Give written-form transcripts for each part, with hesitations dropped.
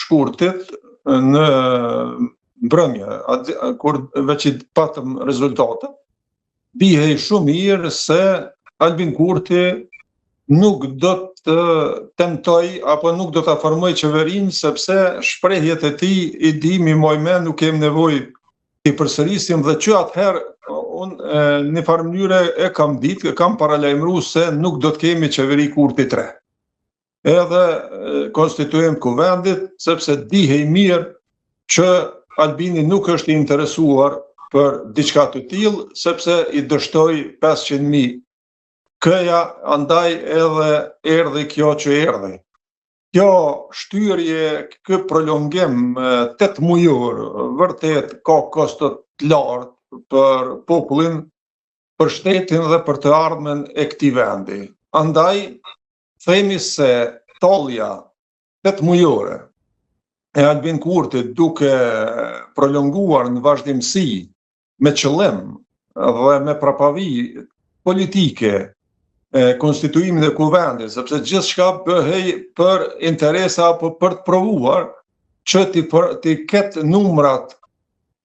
shkurtit në mbrëmje, kur veç i patëm rezultatet, dihej shumë mirë se Albin Kurti nuk do të tentojë apo nuk do ta formojë qeverinë sepse shprehjet e tij i dimë i mojmë men, nuk kemi nevojë t'i përsërisim dhe që atëherë unë në një farë mënyre e kam ditë, e kam paralajmëru se nuk do të kemi qeveri Kurti 3. Edhe konstituim të kuvendit, sepse dihej mirë që Albini nuk është i interesuar për diçka të tillë, sepse i dështoi 500.000 K-ja, andaj edhe erdhi kjo që erdhi. Kjo shtyrje, ky prolongim 8 mujor, vërtet ka kosto të lartë për popullin, për shtetin dhe për të ardhmen e këtij vendi. Andaj, themi se tallja 8 mujore e Albin Kurtit duke prolonguar në vazhdimësi me qëllim dhe me prapavijë politike konstituimin e kuvendit, sepse gjithçka bëhej për interesa apo për të provuar që t'i, për, t'i ketë numrat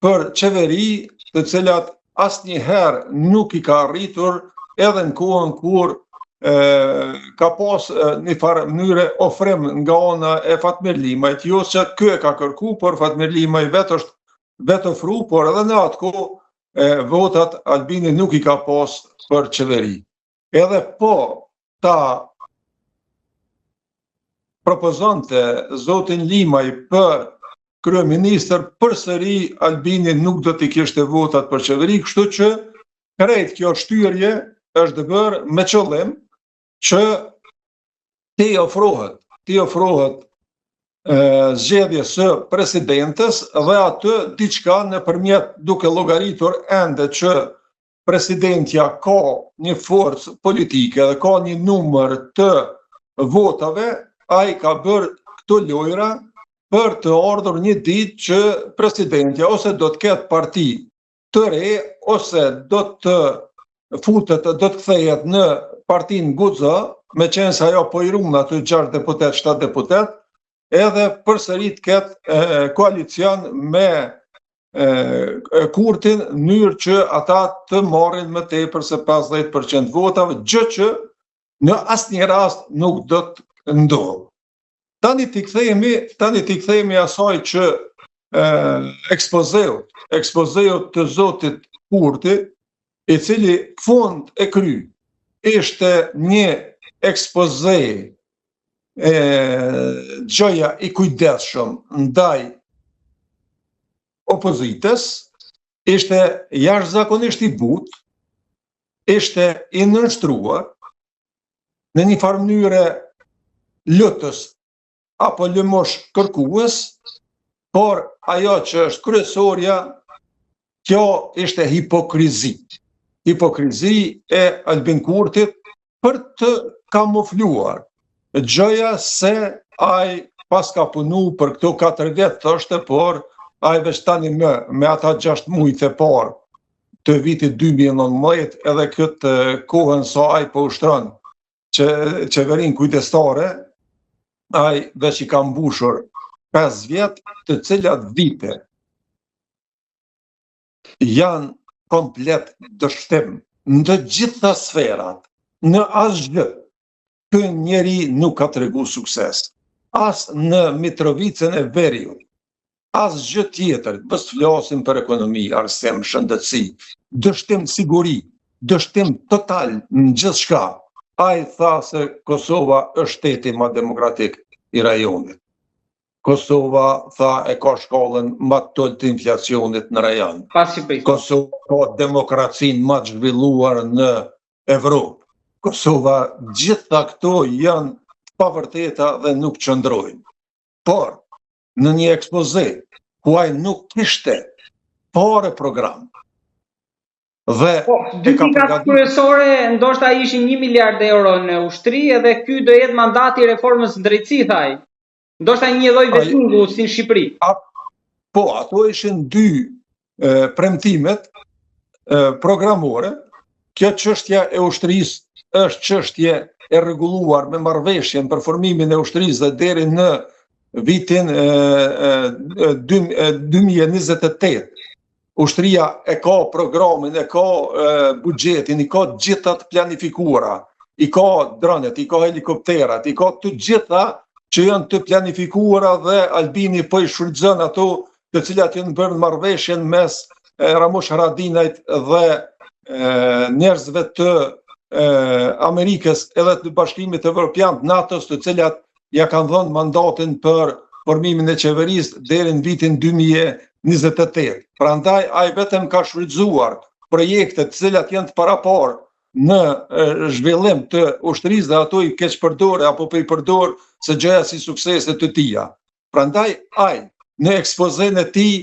për qeveri të cilat asnjëherë nuk i ka arritur edhe në kohën kur e, ka pas një farë mënyre ofrim nga ana e Fatmir Limajt, jo që ky e ka kërku, por Fatmir Limaj vetë është vetë ofru, por edhe në atë kohë e, votat Albini nuk i ka pas për qeveri. Edhe po ta propozonte zotin Limaj për kryeministër, përsëri Albini nuk do t'i kishte votat për qeveri, kështu që krejt kjo shtyrje është bërë me qëllim që t'i ofrohet, t'i ofrohet zgjedhjes së presidentes dhe aty diçka nëpërmjet duke llogaritur ende që presidentja ka një forcë politike dhe ka një numër të votave, ai ka bërë këto lojra për të ardhur një ditë që presidentja ose do të ketë parti të re ose do të futet, do të kthehet në partinë Guxo, meqenëse ajo po i run aty 6 deputet, 7 deputet, edhe përsëri të ketë koalicion me e, Kurtin në mënyrë që ata të marrin më tepër se 50% votave, gjë që në asnjë rast nuk do të ndodhë. Tani t'i kthehemi, tani t'i kthehemi asaj që e, ekspozeut, ekspozeut të zotit Kurti, i cili fund e kry ishte një ekspoze e gjoja i kujdesshëm ndaj opozitës, ishte jashtëzakonisht i butë, ishte i nënshtruar, në një farë mënyre lutës apo lëmoshëkërkues, por ajo që është kryesorja, kjo ishte hipokrizi. Hipokrizi e Albin Kurtit për të kamufluar gjoja se ai paska punu për këto 4 vjet, thoshte, por ai veç tani më me ata 6 mujt e parë të vitit 2019 edhe këtë kohën sa ai po ushtron që qeverinë kujdestare, ai veç i ka mbushur 5 vjet, të cilat vite janë komplet dështim në të gjitha sferat, në asgjë, ky njeri nuk ka tregu sukses, as në Mitrovicën e Veriut, asgjë tjetër, mos flasim për ekonomi, arsim, shëndetësi, dështim siguri, dështim total në gjithçka. Ai tha se Kosova është shteti ma demokratik i rajonit. Kosova tha e ka shkallën ma të ulët të inflacionit në rajon. Kosova ka demokracinë ma të zhvilluar në Evropë. Kosova, gjitha këto janë të pavërteta dhe nuk qëndrojnë. Por, në një ekspoze, ku ai nuk kishte fare program, dhe po, dy pikat kryesore ndoshta ishin 1 miliard euro në ushtri edhe ky do jetë mandati i reformës në drejtësi tha ai. Ndoshta një lloj vetingu si në Shqipëri. A, po, ato ishin dy e, premtimet e, programore. Kjo çështja e ushtrisë është çështje e rregulluar me marrëveshjen për formimin e ushtrisë dhe deri në vitin 2028. Ushtria e ka programin, e ka buxhetin, i ka të gjitha të planifikuara, i ka dronet, i ka helikopterat, i ka të gjitha që janë të planifikuara dhe Albini po i shfrytëzon ato të cilat janë bërë në marrëveshjen mes Ramush Haradinajt dhe njerëzve të Amerikës edhe të Bashkimit Evropian të NATO-s, të cilat ja kanë dhënë mandatin për formimin e qeverisë deri në vitin 2028. Prandaj ai vetëm ka shfrytëzuar projekte të cilat janë të paraparë në zhvillim të ushtrisë dhe ato i keqpërdor apo po i përdor se gjoja si suksese të tija. Prandaj ai në ekspozenë e tij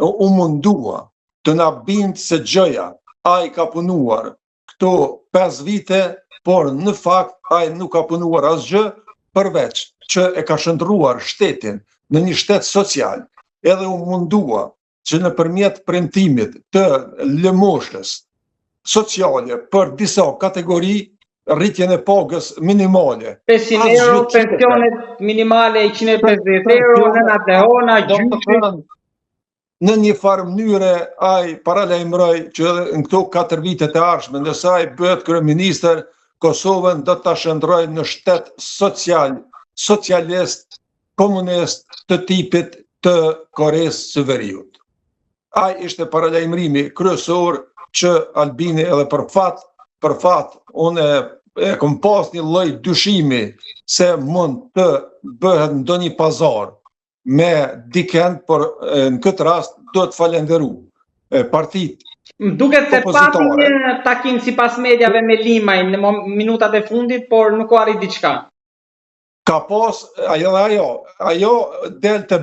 u mundua të na bind se gjoja ai ka punuar këto 5 vite, por në fakt ai nuk ka punuar asgjë përveç që e ka shndërruar shtetin në një shtet social, edhe u mundua që nëpërmjet premtimit të lëmoshës sociale për disa kategori, rritjen e pagës minimale. 500 euro, pensionet minimale 150 euro, nënat lehona, gjyqit. Në një farë mënyre ai paralajmëroi që edhe në këto 4 vitet e ardhshme, nëse ai bëhet kryeministër, Kosovën do ta shndërrojë në shtet social, socialist, komunist të tipit të Koresë së Veriut. Ai ishte paralajmërimi kryesor që Albini edhe për fat, për fat, unë e kom pas një lloj dyshimi se mund të bëhet ndonjë pazar me dikend, por në këtë rast duhet falenderu partitë Më duket se pati një takim sipas mediave me Limajn në minutat e fundit, por nuk u arrit diçka. Ka pas, ajo dhe ajo, ajo del të